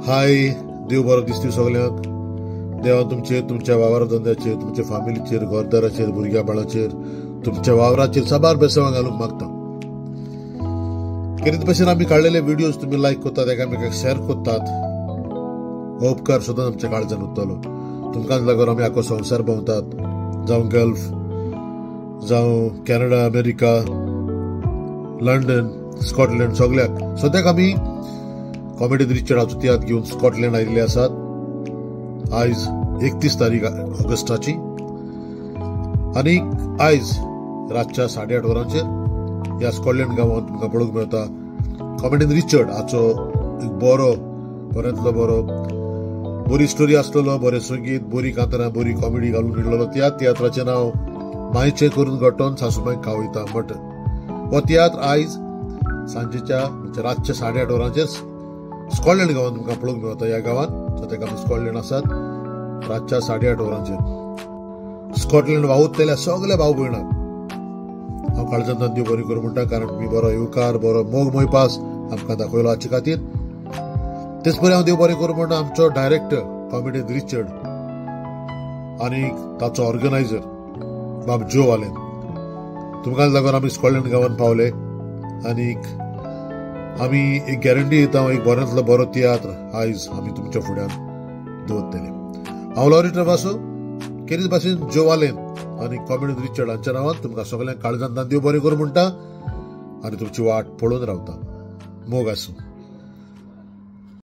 हाय, देव बरो दिसती सगल्यांक. देवान तुमचेर, तुमच्या वावर धंद्याचेर, तुमच्या फामिलीचेर, घरदाराचेर, भुरग्या बाळाचेर, तुमच्या वावराचेर साबार बेसवां घालूंक मागता. केरीत भशेन आमी काडलेले व्हिडियोज तुमी लायक करतात, एकामेकाक शेअर करतात. हो उपकार सदांच आमच्या काळजान उरतलो. तुमकांच लागून आमी आखो संवसार भोंवतात, जावं गल्फ, जावं कॅनडा, अमेरिका, लंडन, स्कॉटलंड, सगल्याक. सद्याक आमी कॉमेडी रिचर्डाचो तियात्र घेवन स्कॉटलंड आयिल्ले आसात. आयज 31 तारीख ऑगस्टाची आनी आयज रातच्या 8:30 वरांचेर ह्या स्कॉटलंड गांवांत तुमकां पळोवंक मेळटा कॉमेडीन रिचर्ड हाचो एक बरो, बऱ्यांतलो बरो, बरी स्टोरी आसलेलो, बरें संगीत, बरी कांतरां, बरी कॉमेडी घालून इल्लो तियात्र. तियात्राचें नांव मायचें करून गटोन सासूमायक खावयता मटन. हो तियात्र आयज सांजेच्या म्हणजे रातच्या 8:30 वरांचेर स्कॉटलंड गांवांत तुमकां पळोवंक मेळटा. ह्या गांवांत सद्याक आमी स्कॉटलंड आसात. रातच्या 8:30 वरांचेर स्कॉटलंड वावुरतल्या सगल्या भाव भयणांक हांव काळजांतल्यान देव बरें करूं म्हणटा, कारण तुमी बरो येवकार, बरो मोगमय पास आमकां दाखयलो हाचे खातीर. तेच परी हांव देव बरें करूं म्हणटा आमचो डायरेक्टर कॉमेडियन रिचर्ड आनी ताचो ऑर्गनायझर बाब जो वालेन. तुमकां लागून आमी स्कॉटलंड गांवांत पावले आनी आमी एक गॅरंटी दिता, एक बऱ्यांतलो बरो तियात्र आयज आमी तुमच्या फुड्यान दवरतले. हांव लॉरी ट्रवासो केरीच भाशेन जो वालेन आनी कॉमेडियन रिचर्ड हांच्या नांवान तुमकां सगल्यांक काळजांतल्यान देव बरें करूं म्हणटा आनी तुमची वाट पळोवन रावता. मोग आसूं.